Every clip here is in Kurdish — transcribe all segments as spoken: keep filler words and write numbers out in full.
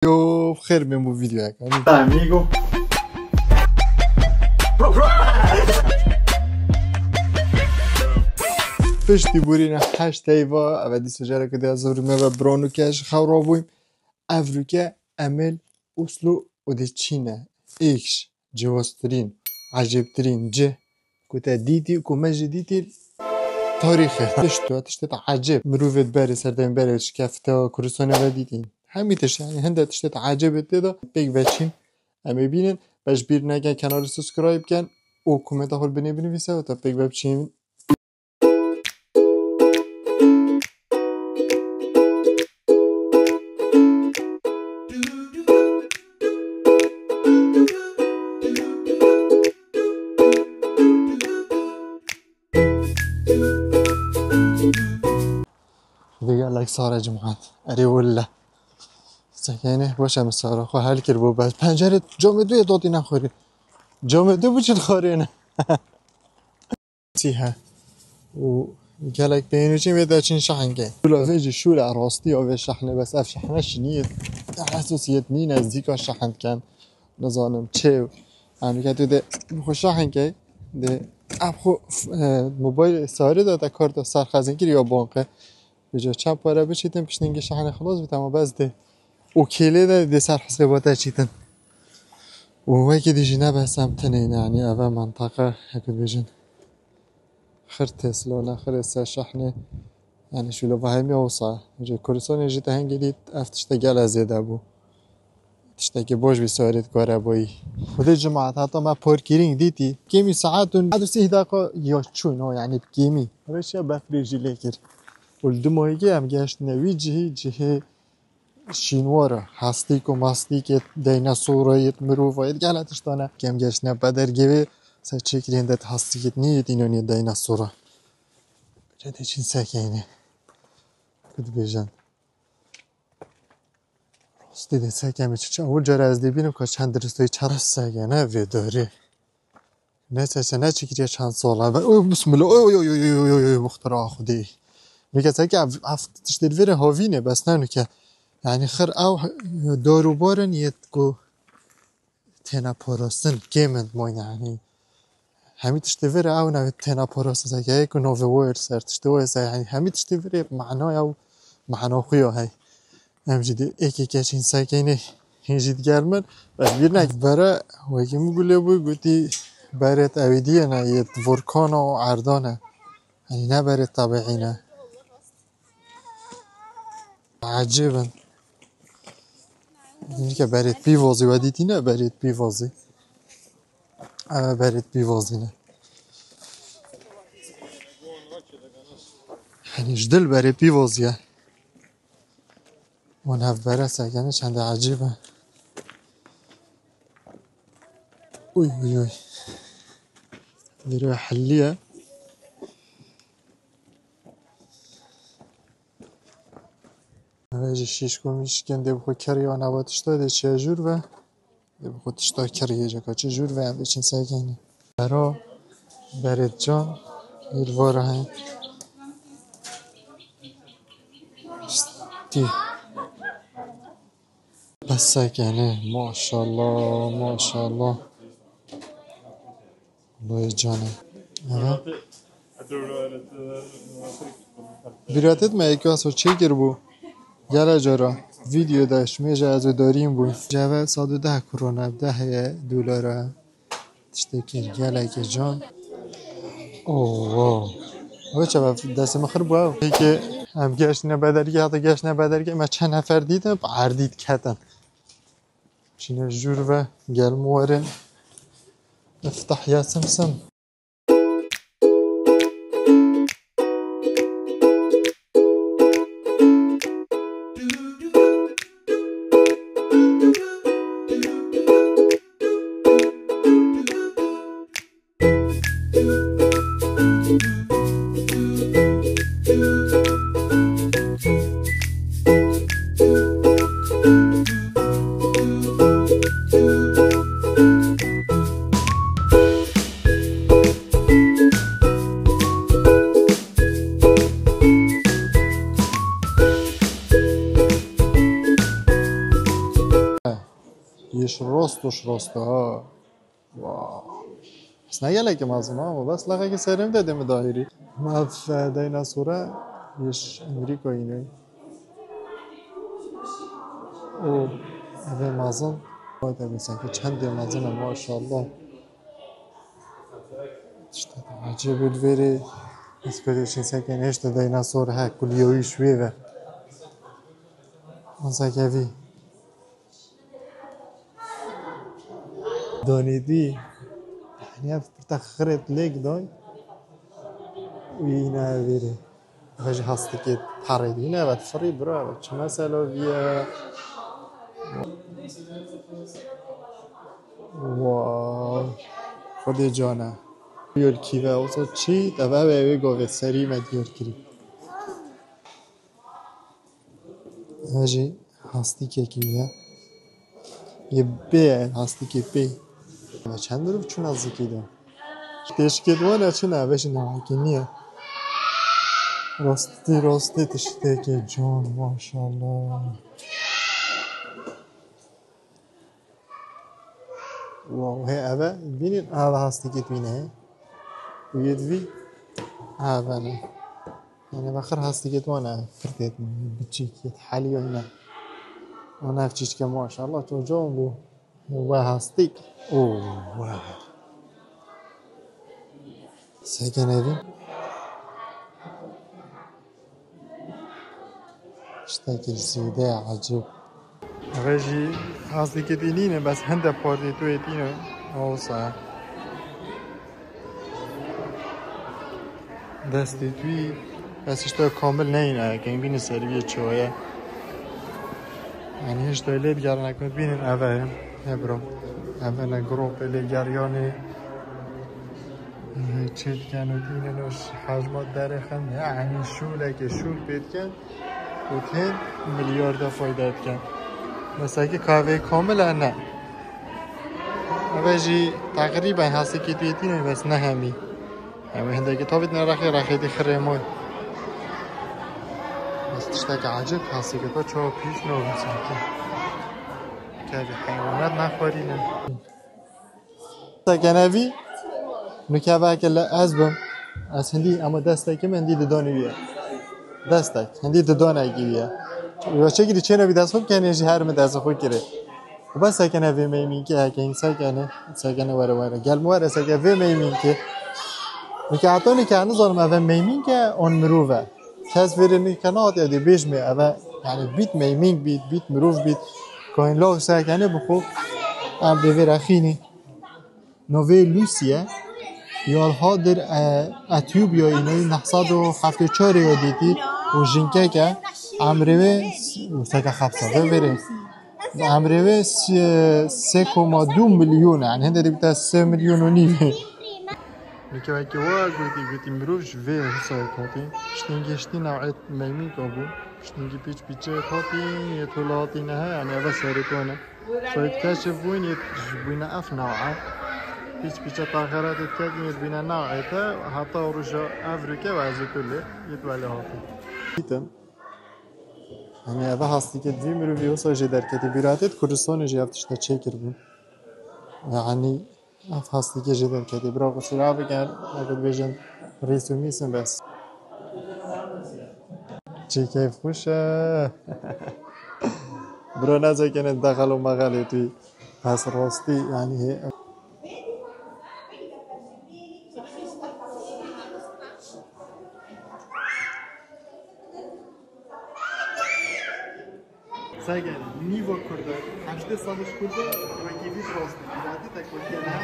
Yo, xêr bên bo vîdeoyeka nû. Amigo. Piştî borîna heşt heyva, eve dîsa careke dê ez û me ve bira nûke ji xew rabûyim. Ev rûke Emel, Oslo û dê çî ne. Êkş, cihoztirîn, ecêbtirîn cih ku te dîtî û ku me jî dîtî tarîxê. Tişt e, tiştê ecêb. Mirovê di berê, serdemê berê şikefte Kurdistanê ve dîtî. Hemî tişt, yanî hinde tiştê ecêbê tê de. Pêk veçîn, em ê bînin. Be ji bîr neke kenarê subscribe ken û komenta xwe binê binivîse û te pêk ve biçîn. Gelek sare cemaat. Erê wille. Sekene, baş e, min sara xwe hel kir bo bes. Pencere camê duyê dotî nexwarî. Camê du biçin xwarê ne. Çî he. Û gelek pênûçîn vê de çin şehin ke. Şûla vê jî şûla rastî ya vê şehne, bes ev şehne şiniyê. Hesosiyet nîne, zîka şehin diken. Nizanim çê. Yanî ke tu dê bi xwe şehin ke, dê ev xwe, e, mobayl sarê de te kar de serxezin kir ya banke. Vêca çend pare biçîtin, piştî hingê şehnê xilas bît, ama bes dê. Û kêlê de dê ser hesêba te çîtin. Û wekî dî jî ne bes em tinê ne, yanî ev e menteqe, heke dibêjin. Xir Tesla, ne xirê ser şehnê. Yanî şûla vahemî wisa. Vêca Kurdistanê jî te hingê dît, ev tişte gele zêde bû. Tiştekî boş bî, sarê dikare boyî. Xwedê cemaat heta me parkîrîng dîtî. Kêmî saet û, saet û sih deqa ya çûn o, yanî bi kêmî. Rêşiya befrê jî lê kir. Û li du mahîkê em geştine wî cihî, cihê şînwar e. Hestîk û mastîkê, dînosora yê, mirova yê, gele tiştane. Em geştine pedergê wê, ser çêkirên de hestîkê nîyê, dînonê dînosora. Cedê çin sekeyne. Ku dibêjin. Rastî de seke me çiçe. Ewil cara ez dê bînim ka çend diristayî çend seke ne vê dorê. Ne sese ne çikiriye çend sala. Ve oy, bismillah. Oy, oy, oy, muxtara Xwedê. Nûke seke ev, ev tiştê li vêrê havîne, bes ne nûke. Yanî xir ew dor û barin yê ku têne parastin, kêm in moyne, yanî hemî tiştê vêrê ew navê têne parastin, seke ku navê wê ser tiştê wê ser, yanî hemî tiştê vêrê manaya û mana xwe ya hey. Em jî dê êkê keçîn sekeynê hîn jî digermin. Bes bîr nek bere wekî min gulê bû, gotî berêt ewîdiyê ne, yê volkana û erdan e. Yanî ne berêt tebiî ne. Ecêb in. Nîke berêt pîvozî we dîtî ne, berêt pîvozî. Ev berêt pîvozî ne. Yanî ji dil berê pîvozî ye. Wan hev bere sekene çende ecêb e. Uy, uy, uy. Vêrê heliye. Eve jî şîşko mîşkên dê bi xwe kerî ya nava tişta dê çiye jûr ve. Dê bi xwe tişta kerî yê ceka çi jûr ve em dê çin sekeynî. Bero berêt can yê li vara heye. Piştî. Bes sekene, maşallah, maşallah. Vay canım. Aha. Biratet me eki aso çekir bu. Gele cara. Video de şimê ji ez û dorîn bû. Ceve sed û deh krona, deh ye dolara. Tiştekî gelekî can. Oh, wow. Ew çawa destê min xir bû ew. Peki, em geştine bedergê, heta geştine bedergê me çend nefer dîtin, bi erdî diketin. Çîne jûr ve gelm werin. Iftah ya simsim. Yê şirost û şirost e ha. Wow. Bes ne gelekî mezin ama bes lexekî serê min de dê min dahîrî. Ev, e, dînosora yê ji Amerîkayê ne. Û ev ê mezin. Vay tabi sanki çendê mezin e maşallah. Tiştekî ecêb û li vêrê ez pêdê çin seke nêşte dînosor he kulîyoyî ji wê ve. An seke vî. Donî dî. Yanî ev pirtek xirêt lêk doy. Û yî ne vêrê. Ev jî hestikê parê dî ne, ev firî bira, ev çi mesela viye. Wow. Xwedê can e. Yol kîve olsa çî, ev ev ê wê govê serî me diyar kirî. Ev jî hastîkekî ye. Yê bê ye, hastîkê pê. Ve çend mirov çûna zikî de. Têşikê di wan e çi ne, ve jî nehekî niye. Rastî, rastî tiştekê can, maşallah. Wow, hê eve, bînin eve hastîkê twîne he. Û yê divî eve ne. Yani ve xir hastîkê wan e, pirtê biçîkê, helî oyna. Ona ev çîçke maşallah, to can bû. We hastîk. Oo, we. Seke nevî. Tiştekî zêde ecêb. Ev jî hastîkê tî nîne, bes hinde partî tu yê tîne. Olsa. Destê tu yî, bes işte kamil neyne, keng bîne serviyê çaye. Yani işte lê digerine ku bînin eve, he bro. Eve ne grup lê geryanê. Çêtken û tînin û hejmat derêxin, yani şûleke şûl pêtken û tên milyarda fayda etken. Mesela ki kahve kamil e ne. Eve jî teqrîben hestikê tu yê tîne, bes ne hemî. Em ê hindekî tavî dine rexê, rexê dî xirê moy. Bes tiştekî ecêb, hestikê xwe çawa pîç nabin sanki. Kevî heywanat nexwarînin. Sekenevî, nûkeveke li ez bim. Ez hindî, ema destekî min hindî didanî wî ye. Destek, hindî didanekî wî ye. Wê çekirî çênebî dest xwe bikenê jî her min dest xwe kirê. Û bes sekene vê meymînkê heke hîn sekene, sekene were were. Gel min were seke vê meymînkê. Nike heta nike nizanim eve meymînke an mirov e. Kes vêrê nike nehatiye dê bêjmê eve, yani bît meymînk bît, bît mirov bît. Ka hîn law sekene bixwe. Em dê vê rexînî. Navê Lucy ye. Ya li hadir, e, Etiyopyayê navê neh sed û heftê çarê ya dîtî û jinkek e. Emrê wê s-, û seke heft sal e vêrê. Emrê wê s-, sê koma du milyon e. Yani hinde dê bîte sê milyon û nîv. Nike wekî wa gotî, gotî mirov ji vê husayê hatî. Piştî giştî newê meymînka bû. Piştî pîç pîçê hatî, yê tola hatî nehe, yani eve serê to ne. Şayî keşif bûn yê ji bûne ev new'e. Pîç pîça taxeratê dikevin yê bîne new'ê te, heta roja ev rûke ve ez ê tu lê, yê tu lê hatî. Dîtin. Hani eve hastîkê divî mirovî wisa jê derketî. Bîratê di Kurdistanê jî ev tişte çêkiribûn. Yani ev hastîkê jê derketî. Bira qusîra bikin, wekî dibêjin rîs û mîs in bes. Çi keyfxweş e. Bro, nezekene dexel û mexelê tu. Bes rastî, yani hê. Sege, nîva Kurda, heştê sed ji Kurda, wekî vî rast, îradî tek wekî ne.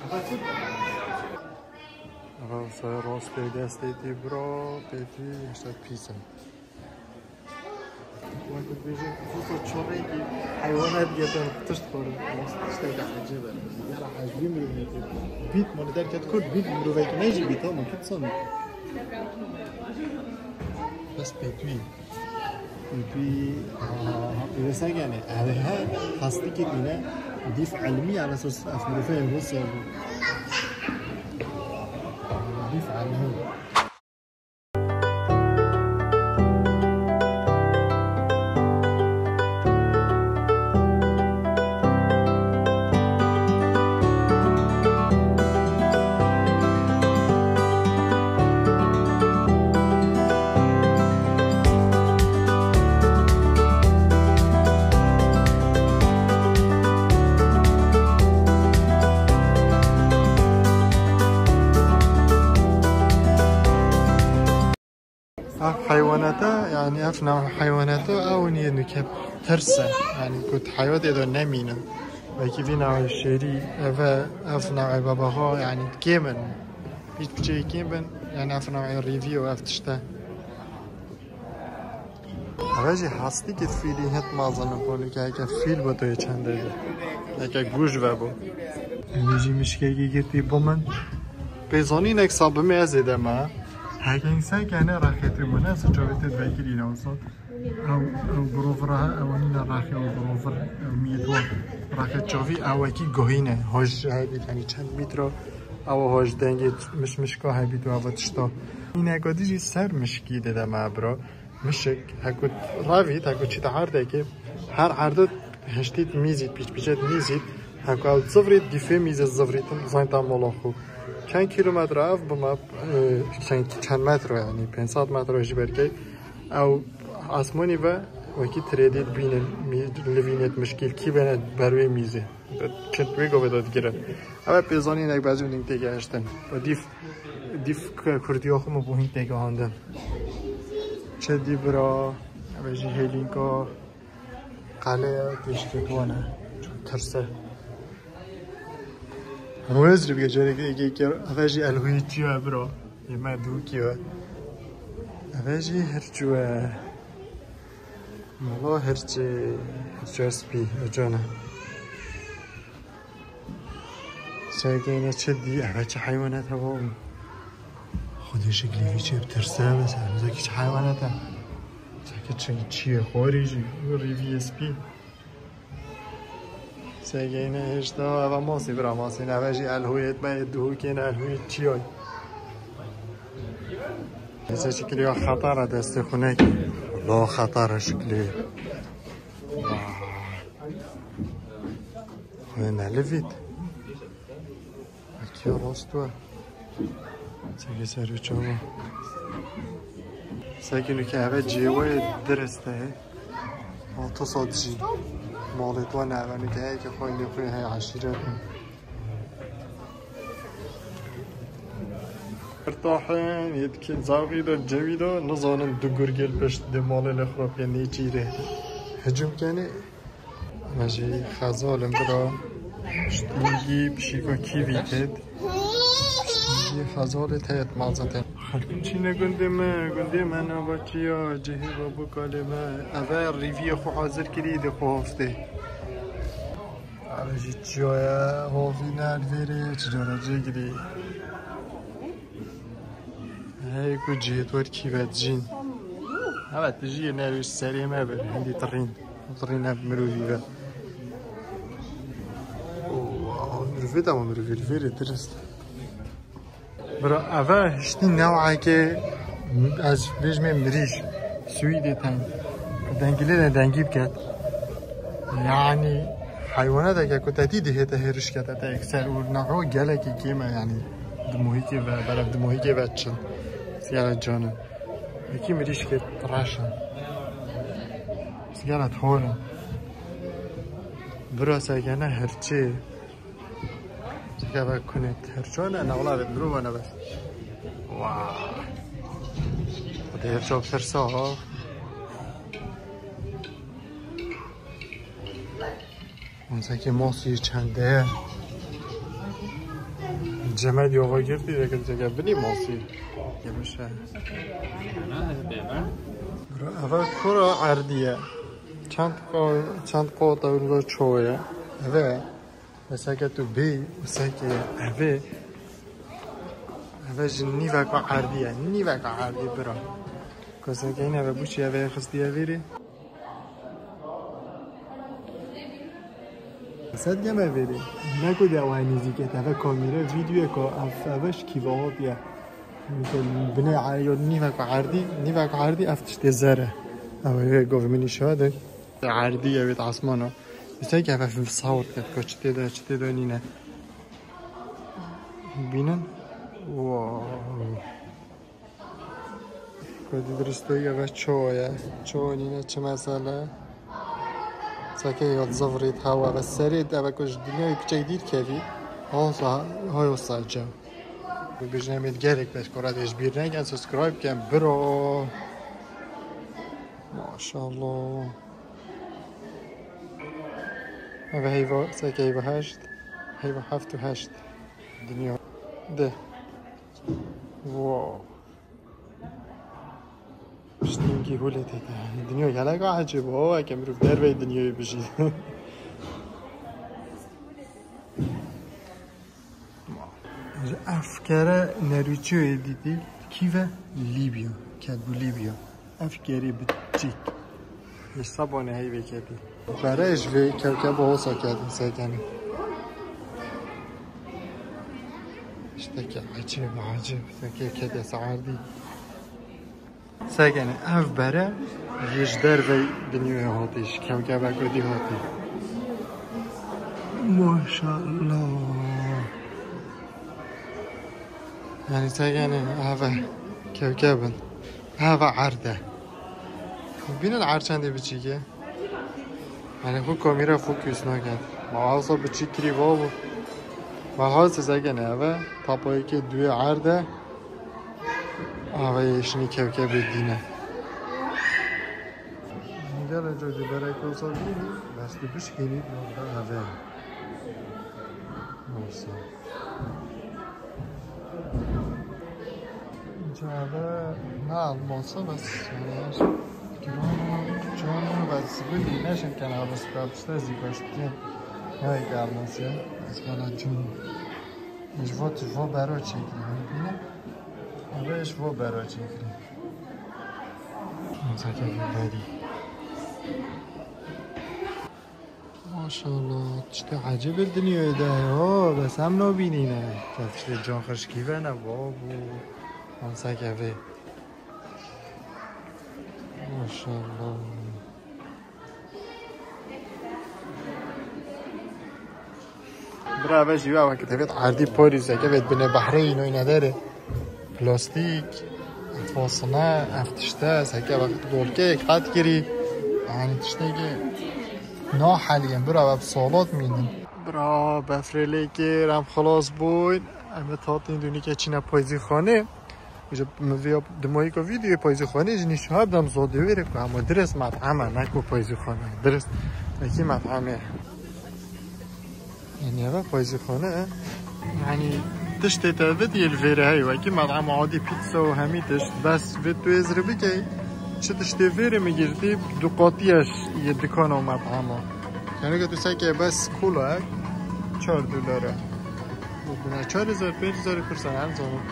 Eva Kurd. Eva, ser rastê destê tî bira, pêtî, işte pîs in. Wek dibêje, xûsa çoreyekî heywanat getin, tişt xwarin. Rast tişteke ecêb e. Yara hejbî mirovekî. Bît, mane derket Kurd, bît mirovekî ne jî bît, ama kit sanî. Bes pêtûyî. Pêtûyî, aa, pêwesa gene. Ev he, hastîkê dîne, dîf ilmî, yani sos ev mirovê Rûsya bû. Dîf ilmî. Neta, yani ev nav heywanata ew niye nuke tirse. Yani ku heywanê de nemînin. Belkî vî nav şêrî, eve, ev nav bebaxa, yani kêm in. Hiç bir şey kêm bin. Yani ev nav revî û ev tişte. Eve jî hastî ki fîlî het mazin û konî ki heke fîl bi toyê çendê de. Heke guj ve bu. Eve jî mişkekî girtî bi min. Pê zanînek sabimê ez ê dema. Heke însan kene raxetî min, ez çavê te vekirî ne wisa. Ew, ew birovira, ew nîne raxê, ew birovir, ew mîdwa. Raxê çavî, ew wekî guhîne. Hoj hebît, yani çend mîtro, ew hoj dengê mişmişka hebît û ev tişta. Îneka dî jî ser mişkî de dema bira. Mişik, hekû revît, hekû çîte erdekê, her erdo hiştît mîzît, pîçpîçet mîzît, hekû ew zivrît, dîfê mîzê zivrîtin, zayta mola xwe. Çend kîlometre ev bima, e, çend, çend metro yani, pênc sed metro jî berkey. Ew asmanî ve wekî tirêdît bînin, mî-, livînêt mişkîl, kî bene ber wê mîzê. Çend wê govê de digire. Ew pêzanînek bezû ning têgehiştin. Ve dîf, dîf k-, kurdiya xwe min bû hîn têgehandin. Çi dî bira, ev jî hêlînka qeleya pêşketwan e. Çok tirse. Hemû ez rê bike carekê êkê kir, ev jî elhûyî çi ye bira? Yê me dûkî ye. Ev jî hirçû ye. Mala hirçê, hirçû spî, ecana. Sergeyne çi dî? Eve çi heywanat heva? Xwedê şeklê vî çê bitirse, mesela, mesela ki çi heywanat e? Mesela ki çi, çi ye? Xwarî jî, rîvî ye spî. Sergeyne hêşta, eve masî bira masî, eve jî elhûyê me, duhûkên elhûyê çi ye? Mesela şekilê ya xetar e destê xwe nekî. La xetar e şeklê. Xwe nelivît. Ekiya rast we. Çekê ser û çava. Sekî nuke eve cêwayê dirist e. Altı sat jî. Malê to ne eve nuke heye ki xwendê xwe heye eşîret. Irtahên yê dikê zavî de cewî de nizanin du gurgê li pişt dê malê lê xirapiyê nêçîrê. Hicûm kenê. Eve jî xezal in bira. Piştî pişîka kîvî têt. Piştî xezalê têt mazete. Xelkî çîne gundê me, gundê me nava çiya, cihê babûkalê me. Eve rîviyê xwe hazir kirî dê xwe haftê. Eve jî çiya ye, hovî ner vêrê, çi cara cê girî. Hey ku cihê to kî ve dijîn. Evet, dijî ne serê me bir, hindî tirîn. Tirîn ev mirovî ve. Oo, mirovê de ama mirovê vêrê dirist. Bira, eve hiştî newekê ez bêjmê mirîş. Swîdê ten. Dengilê de dengî biket. Yani heywanateke ku te dî dihête hêrişke te, te yekser û neho gelekî kêm e yani. Di muhîtê ve, belev di muhîtê ve çin. Sigara canin. Wekî mirîşkê reş in. Sigara thor in. Bira sergene hirçê. Çike ve kunê hirço ne, ne wala ve mirova ne bes. Wa. Xwedê hirço tirsa ha. Onsekê masî çende ye. Cemed yoga girtî, vekir cege binî masî. Yemişe. Eve kura erdî ye. Çend ko-, çend qota û ço ye. Eve, mesela ke tu bî, mesela ke eve, eve ji nîveka erdî ye. Nîveka erdî bira. Mesela ke yine eve bûçî eve xistiye vêrê. Sedge me vêrê. Ne ku de ew nêzîk e, teve kamîre, vîdyoyeka ev, ev ji kî ve hatiye. Mesela binê e-, yo nîvek erdî, nîvek erdî ev tiştê zer e. Ew ê govê min îşa de. Erdî ew ê asmana. Mesela ki ev, ev sawir ket, ko çi tê de, çi tê de nîne. Bînin. Wow. Ku dî diristê eve ço ye. Ço nîne çi mesele. Seke ya zivrît hewa ve serê de ve ku ji dinyayê piçek dîr kevî. Hosa, hoyo sace. Bibêjin em ê gelek beş kora dê ji bîr nekin, subscribe ken biro. Maşallah. Eve heyva, seke heyva heşt. Heyva heft û heşt. Dinya. De. Wow. Piştîngî hûlê tê de. Dinya gelek ecêb o, eke mirov derveyî dinyayê bijî. Ji ev kere nerûçoyê dîtî, kî ve? Lîbya. Ketbû Lîbya. Ev kerê biçîk. Ji Sebanê heyvê ketî. Bere ji vê kewkeba hosa ketî sekenî. Tiştekî ecêb, ecêb. Sekê kete ser erdî. Sekenî ev bere yê ji dervey dinyayê hatî, ji kewkebeke dî hatî. Maşallah. Yani sekenî ev e kewkeb in. Ev e erd e. Bînin erd çendê biçîk e. Yani xwe kamera fokus naket. Ma wisa biçîk kirî va bû. Ma wisa sekenî ev e. Tapayeke duê erd e. Ava yeşini kewkebê dîne. Gel eco ji berek olsa bînî, bes tu bişkînî, nokta heve. Olsa. Cave na almosa bes, yani, kilometr, çoğunluğu bes, bu değil, ne şey, kenarı sıkar, işte, zî başlıyor. Ne gelmesi, eskana cun. Ji vo tu vo bero çêkirî, hûn bîne? Ev ji vo bero çêkirî. Mesela kevin berî. Maşallah, tiştê ecêb li dinyayê de heye, bes em nabînîne. Kes tiştê can xişkî ve ne, babû. Mesela kevê. Maşallah. Bira, ve jî ya wekî tevêt erdî parîzeke vêt binê behrê înoyne derê. Plastîk, ev fasine, ev tişte, seke wekî dolkeyek qet kirî. Yani tiştekî nahelî ye, bira, ve bi salat mînin. Bira, befrê lê kir, em xilas bûyn. Em ê tatîn dûnîke çîne payzîxanê. Ji min vê dimayîka vîdyoyê payzîxanê jî nîşan her dem zodê wê rê ku hema dirist met'em e, ne ku payzîxane. Dirist wekî met'emê. Yani eve payzîxane e. Yani tiştê te bidî li vê re heye wekî met'em adî pizza û hemî tişt. Bes vê tu êzirî bikey, çi tiştê vê rê min girtî du qatî ye yê dikana û met'ema. Yani ke tu seke bes kola çar dolar e. Bûne çar hezar, pênc hezar kursan, em zanin.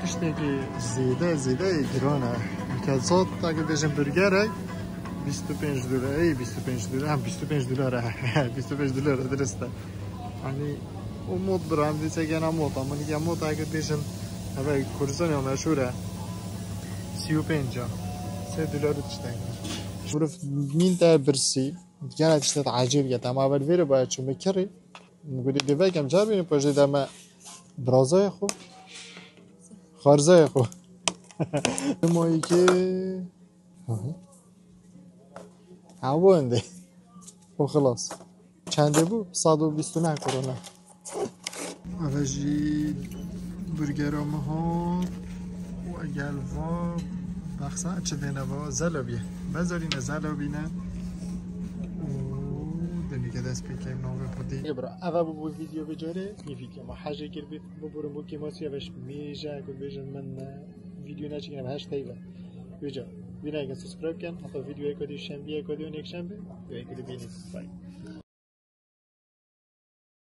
Tiştekî zêde, zêde yê giran e. Miket zat, ta ku bêjin burgerek, bîst û pênc dolar, ey, bîst û pênc dolar, ha, bîst û pênc dolar e. Bîst û pênc dolar e, dirist e. Hani, o mod bir, em dîse gene mod, ama nîke mod, ta ku bêjin, eve Kurdistanê meşhur e. Sî û pênc e. Sê dolar û tiştek. Şurif mîn te birsî. Gene tiştet ecêb ye. Tema ber vêre baya çûme kirî. Gudî dê vekem car bîne, paşê de me birazayê xwe. Xarzayê xwe. Mayî ki. Hı hı. Ha, bu ende. O xilas. Çendê bû? Sed û bîst û neh korona. Eve jî burgera min hat û egel va bexsa çi vêne va zelobî. Bezorîne zelobîne û dinike dest pê kem navê xwedî. Ê bira, eve bû bû vîdeo vê carê. Yê vîdeo me hejê kir bî, biburin bû kêmasî eve ji mêje ku bêjin min, e, vîdeo neçikine heşt heyve. Vêca, vînayeke subscribe ken, heta vîdeoyê ku dî şembiyê ku dî û nêkşembê, vîdeoyê ku dî bînî. Bye.